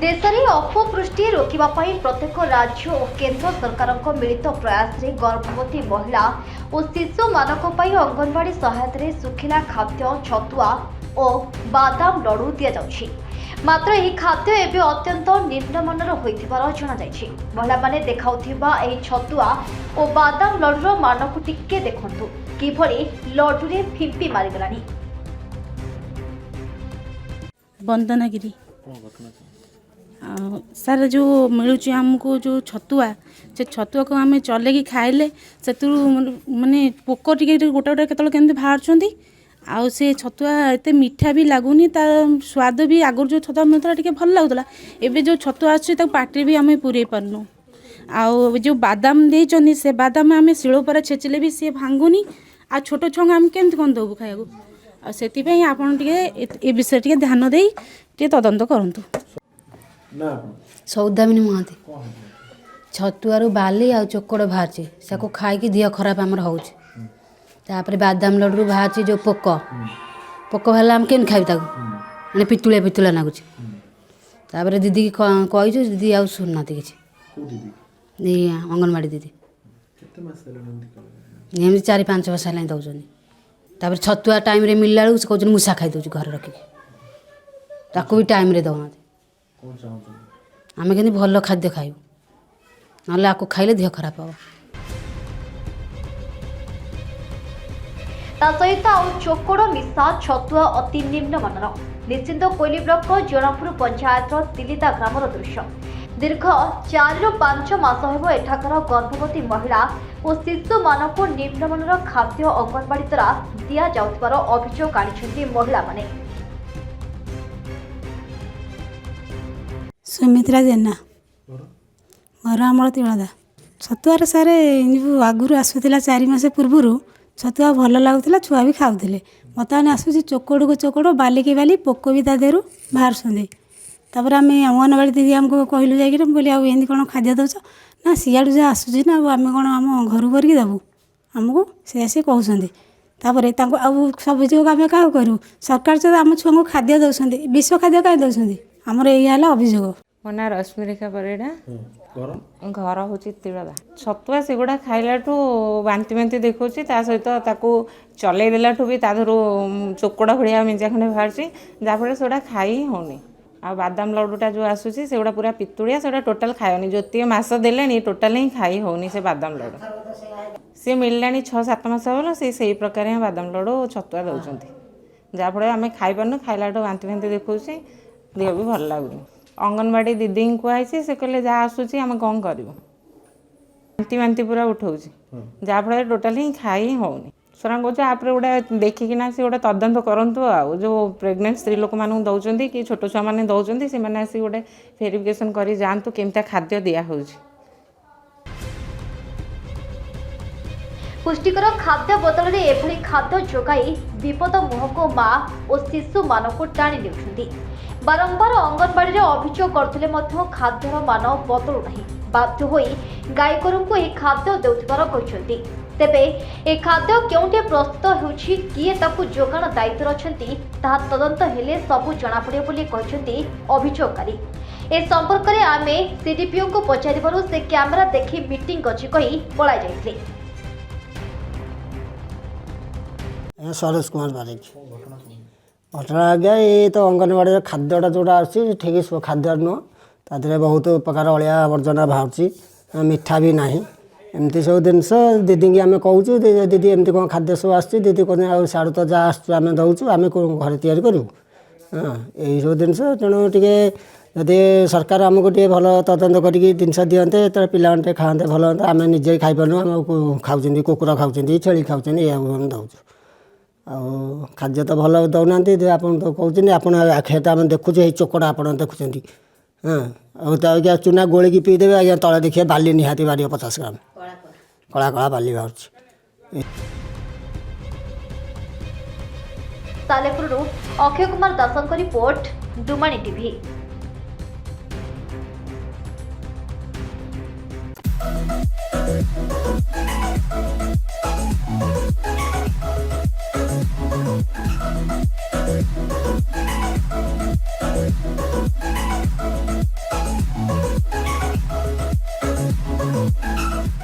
ଦେଶରେ ଅପପୁଷ୍ଟି ରୋକିବା ପାଇଁ ପ୍ରତ୍ୟେକ ରାଜ୍ୟ ଓ କେନ୍ଦ୍ର ସରକାରଙ୍କ ମିଳିତ ପ୍ରୟାସରେ ଗର୍ଭବତୀ ମହିଳା ଓ ଶିଶୁମାନଙ୍କ ପାଇଁ ଅଙ୍ଗନବାଡ଼ି ସହାୟତାରେ ଶୁଖିଲା ଖାଦ୍ୟ, ଛତୁଆ ଓ ବାଦାମ ଲଡୁ ଦିଆଯାଉଛି। ମାତ୍ର ଏହି ଖାଦ୍ୟ ଏବେ ଅତ୍ୟନ୍ତ ନିମ୍ନମାନର ହୋଇଥିବାର ଜଣାଯାଇଛି। ମହିଳାମାନେ ଦେଖାଉଥିବା ଏହି ଛତୁଆ ଓ ବାଦାମ ଲଡୁର ମାନକୁ ଟିକେ ଦେଖନ୍ତୁ, କିଭଳି ଲଡୁରେ ଫିମ୍ପି ମାରିଗଲାଣି। ବନ୍ଦନାଗିରି। ଆଉ ସାର୍, ଯେଉଁ ମିଳୁଛି ଆମକୁ ଯେଉଁ ଛତୁଆ, ସେ ଛତୁଆକୁ ଆମେ ଚଲେଇକି ଖାଇଲେ ସେଥିରୁ ମାନେ ପୋକ ଟିକେ ଟିକେ ଗୋଟେ ଗୋଟେ କେତେବେଳେ କେମିତି ବାହାରୁଛନ୍ତି। ଆଉ ସେ ଛତୁଆ ଏତେ ମିଠା ବି ଲାଗୁନି, ତା ସ୍ୱାଦ ବି। ଆଗରୁ ଯେଉଁ ଛତୁଆ ମିଳୁଥିଲା, ଟିକେ ଭଲ ଲାଗୁଥିଲା। ଏବେ ଯେଉଁ ଛତୁଆ ଆସୁଛି, ତାକୁ ପାଟିରେ ବି ଆମେ ପୁରେଇ ପାରୁନୁ। ଆଉ ଯେଉଁ ବାଦାମ ଦେଇଛନ୍ତି, ସେ ବାଦାମ ଆମେ ଶିଳ ଉପରେ ଛେଚିଲେ ବି ସିଏ ଭାଙ୍ଗୁନି। ଆଉ ଛୋଟ ଛୁଆଙ୍କୁ ଆମେ କେମିତି କ'ଣ ଦେବୁ ଖାଇବାକୁ? ଆଉ ସେଥିପାଇଁ ଆପଣ ଟିକେ ଏ ବିଷୟରେ ଟିକେ ଧ୍ୟାନ ଦେଇ ଟିକେ ତଦନ୍ତ କରନ୍ତୁ। ସୌଦାମିନୀ ମହାନ୍ତି। ଛତୁଆରୁ ବାଲି ଆଉ ଚୋକଡ଼ ବାହାରିଛି, ତାକୁ ଖାଇକି ଦେହ ଖରାପ ଆମର ହେଉଛି। ତାପରେ ବାଦାମ ଲଡ଼ୁରୁ ବାହାରିଛି ଯେଉଁ ପୋକ। ପୋକ ବାହାରିଲେ ଆମେ କେମିତି ଖାଇବୁ ତାକୁ? ମାନେ ପିତୁଳିଆ ପିତୁଳିଆ ଲାଗୁଛି। ତାପରେ ଦିଦିକି କହିଛୁ, ଦିଦି ଆଉ ଶୁଣୁନାହାନ୍ତି କିଛି। ଏଇ ଅଙ୍ଗନବାଡ଼ି ଦିଦି। ଏମିତି 4-5 ବର୍ଷ ହେଲାଣି ଦେଉଛନ୍ତି। ତାପରେ ଛତୁଆ ଟାଇମ୍ରେ ମିଳିଲା ବେଳକୁ ସେ କହୁଛନ୍ତି ମୂଷା ଖାଇଦେଉଛି ଘରେ ରଖିକି। ତାକୁ ବି ଟାଇମ୍ରେ ଦେଉନାହାନ୍ତି। ଆମେ କେମିତି ଭଲ ଖାଦ୍ୟ ଖାଇବୁ? ନହେଲେ ଆକୁ ଖାଇଲେ ଦେହ ଖରାପ ହେବ। ତା ସହିତ ଆଉ ଚୋକଡ଼ ମିଶା ଛତୁଆ ଅତି ନିମ୍ନମାନର। ନିଶ୍ଚିନ୍ତ କୋଇଲି ବ୍ଲକ ଜଣାପୁର ପଞ୍ଚାୟତର ତିଲିଦା ଗ୍ରାମର ଦୃଶ୍ୟ। ଦୀର୍ଘ 4ରୁ 5 ମାସ ହେବ ଏଠାକାର ଗର୍ଭବତୀ ମହିଳା ଓ ଶିଶୁମାନଙ୍କୁ ନିମ୍ନମାନର ଖାଦ୍ୟ ଅଙ୍ଗନବାଡ଼ି ଦ୍ୱାରା ଦିଆଯାଉଥିବାର ଅଭିଯୋଗ ଆଣିଛନ୍ତି ମହିଳାମାନେ। ସୁମିତ୍ରା ଜେନା, ଘର ଆମର ତିଳଦା। ଛତୁଆର ସାର୍, ଯେଉଁ ଆଗରୁ ଆସୁଥିଲା 4 ମାସ ପୂର୍ବରୁ, ଛତୁଆ ଭଲ ଲାଗୁଥିଲା, ଛୁଆ ବି ଖାଉଥିଲେ। ବର୍ତ୍ତମାନ ଆସୁଛି ଚୋକଡ଼କୁ ଚୋକଡ଼, ବାଲିକି ବାଲି, ପୋକ ବି ତା ଦେହରୁ ବାହାରୁଛନ୍ତି। ତାପରେ ଆମେ ଅଙ୍ଗନବାଡ଼ି ଦିଦି ଆମକୁ କହିଲୁ ଯାଇକିରି। ମୁଁ କହିଲି, ଆଉ ଏମିତି କ'ଣ ଖାଦ୍ୟ ଦେଉଛ? ନା, ସିଆଡ଼ୁ ଯାହା ଆସୁଛି ନା, ଆଉ ଆମେ କ'ଣ ଆମ ଘରୁ କରିକି ଦେବୁ ଆମକୁ? ସେଇଆ ସେ କହୁଛନ୍ତି। ତାପରେ ତାଙ୍କୁ ଆଉ ଅଭିଯୋଗ ଆମେ କାହାକୁ କରିବୁ? ସରକାର ଯଦି ଆମ ଛୁଆଙ୍କୁ ଖାଦ୍ୟ ଦେଉଛନ୍ତି, ବିଷ ଖାଦ୍ୟ କାହିଁ ଦେଉଛନ୍ତି? ଆମର ଏଇଆ ହେଲା ଅଭିଯୋଗ। ମୋ ନାଁ ରଶ୍ମିରେଖା ପରିଡ଼ା, ଘର ହେଉଛି ତିଳଦା। ଛତୁଆ ସେଗୁଡ଼ା ଖାଇଲାଠୁ ବାନ୍ତି ବାନ୍ତି ଦେଖାଉଛି। ତା ସହିତ ତାକୁ ଚଲେଇ ଦେଲାଠୁ ବି ତା ଦେହରୁ ଚୋକଡ଼ ଭଳିଆ ମେଞ୍ଚା ଖଣ୍ଡେ ବାହାରୁଛି, ଯାହାଫଳରେ ସେଗୁଡ଼ା ଖାଇ ହିଁ ହେଉନି। ଆଉ ବାଦାମ ଲଡ଼ୁଟା ଯେଉଁ ଆସୁଛି, ସେଗୁଡ଼ା ପୁରା ପିତୁଳିଆ, ସେଗୁଡ଼ା ଟୋଟାଲ୍ ଖାଇବନି। ଯେତିକି ମାସ ଦେଲେଣି, ଟୋଟାଲ୍ ହିଁ ଖାଇ ହେଉନି ସେ ବାଦାମ ଲଡ଼ୁ। ସିଏ ମିଳିଲାଣି 6-7 ମାସ ହେଲା, ସେ ସେଇ ପ୍ରକାର ହିଁ ବାଦାମ ଲଡ଼ୁ, ଛତୁଆ ଦେଉଛନ୍ତି, ଯାହାଫଳରେ ଆମେ ଖାଇପାରୁନୁ। ଖାଇଲାଠୁ ବାନ୍ତି ଫାନ୍ତି ଦେଖାଉଛି, ଦେହ ବି ଭଲ ଲାଗୁନି। ଅଙ୍ଗନବାଡ଼ି ଦିଦିଙ୍କୁ କୁହାହେଇଛି, ସେ କହିଲେ ଯାହା ଆସୁଛି ଆମେ କ'ଣ କରିବୁ? ବାନ୍ତି ବାନ୍ତି ପୁରା ଉଠଉଛି, ଯାହାଫଳରେ ଟୋଟାଲି ହିଁ ଖାଇ ହିଁ ହେଉନି। ସରକାର କହୁଛି ଆପରେ ଗୋଟେ ଦେଖିକିନା ସେ ଗୋଟେ ତଦନ୍ତ କରନ୍ତୁ। ଆଉ ଯେଉଁ ପ୍ରେଗନେଣ୍ଟ ସ୍ତ୍ରୀ ଲୋକମାନଙ୍କୁ ଦେଉଛନ୍ତି କି ଛୋଟ ଛୁଆମାନେ ଦେଉଛନ୍ତି, ସେମାନେ ଆସିକି ଗୋଟେ ଭେରିଫିକେସନ୍ କରି ଯାଆନ୍ତୁ କେମିତିଆ ଖାଦ୍ୟ ଦିଆହେଉଛି। ପୁଷ୍ଟିକର ଖାଦ୍ୟ ବଦଳରେ ଏଭଳି ଖାଦ୍ୟ ଯୋଗାଇ ବିପଦ ମୁହଁକୁ ମା ଓ ଶିଶୁମାନଙ୍କୁ ଟାଣି ନେଉଛନ୍ତି। ବାରମ୍ବାର ଅଙ୍ଗନବାଡ଼ିରେ ଅଭିଯୋଗ କରୁଥିଲେ ମଧ୍ୟ ଖାଦ୍ୟର ମାନ ବଦଳୁନାହିଁ। ବାଧ୍ୟ ହୋଇ ଗାଈଗୋରୁଙ୍କୁ ଏହି ଖାଦ୍ୟ ଦେଉଥିବାର କହିଛନ୍ତି। ତେବେ ଏ ଖାଦ୍ୟ କେଉଁଠି ପ୍ରସ୍ତୁତ ହେଉଛି, କିଏ ତାକୁ ଯୋଗାଣ ଦାୟିତ୍ୱରେ ଅଛନ୍ତି, ତାହା ତଦନ୍ତ ହେଲେ ସବୁ ଜଣାପଡ଼ିବ ବୋଲି କହିଛନ୍ତି ଅଭିଯୋଗକାରୀ। ଏ ସମ୍ପର୍କରେ ଆମେ ସିଡିପିଓଙ୍କୁ ପଚାରିବାରୁ ସେ କ୍ୟାମେରା ଦେଖି ମିଟିଂ ଅଛି କହି ପଳାଇ ଯାଇଥିଲେ। ଆଜ୍ଞା, ସରୋଜ କୁମାର ବାରିକ। ଘଟଣା ଆଜ୍ଞା, ଏଇ ତ ଅଙ୍ଗନବାଡ଼ିର ଖାଦ୍ୟଟା ଯେଉଁଟା ଆସୁଛି, ଠିକ୍ ଖାଦ୍ୟ ନୁହଁ। ତା ଦେହରେ ବହୁତ ପ୍ରକାର ଅଳିଆ ଆବର୍ଜନା ବାହାରୁଛି, ମିଠା ବି ନାହିଁ, ଏମିତି ସବୁ ଜିନିଷ। ଦିଦିଙ୍କି ଆମେ କହୁଛୁ, ଦିଦି, ଏମିତି କ'ଣ ଖାଦ୍ୟ ସବୁ ଆସୁଛି? ଦିଦି କହୁଛନ୍ତି, ଆଉ ସିଆଡ଼ୁ ତ ଯାହା ଆସୁଛି ଆମେ ଦେଉଛୁ, ଆମେ କ'ଣ ଘରେ ତିଆରି କରିବୁ? ହଁ, ଏଇସବୁ ଜିନିଷ। ତେଣୁ ଟିକେ ଯଦି ସରକାର ଆମକୁ ଟିକେ ଭଲ ତଦନ୍ତ କରିକି ଜିନିଷ ଦିଅନ୍ତେ, ଯେତେବେଳେ ପିଲାମାନେ ଟିକେ ଖାଆନ୍ତେ, ଭଲ ହୁଅନ୍ତା। ଆମେ ନିଜେ ଖାଇପାରୁନୁ। ଆମକୁ ଖାଉଛନ୍ତି, କୁକୁର ଖାଉଛନ୍ତି, ଛେଳି ଖାଉଛନ୍ତି, ଏଇଆକୁ ଆମେ ଦେଉଛୁ। ଆଉ ଖାଦ୍ୟ ତ ଭଲ ଦେଉନାହାନ୍ତି ଯେ ଆପଣ ତ କହୁଛନ୍ତି। ଆପଣ ଆଖିରେ ତ ଆମେ ଦେଖୁଛୁ, ଏଇ ଚୋକଡ଼ ଆପଣ ଦେଖୁଛନ୍ତି। ହଁ, ଆଉ ତ ଆଜ୍ଞା, ଚୁନା ଗୋଳିକି ପିଇଦେବେ ଆଜ୍ଞା, ତଳେ ଦେଖିବେ ବାଲି ନିହାତି ବାହାରିବ 50 ଗ୍ରାମ, କଳା କଳା ବାଲି ବାହାରୁଛି। ସାଲେପୁରରୁ ଅକ୍ଷୟ କୁମାର ଦାସଙ୍କ ରିପୋର୍ଟ, ଡୁମାଣି ଟିଭି।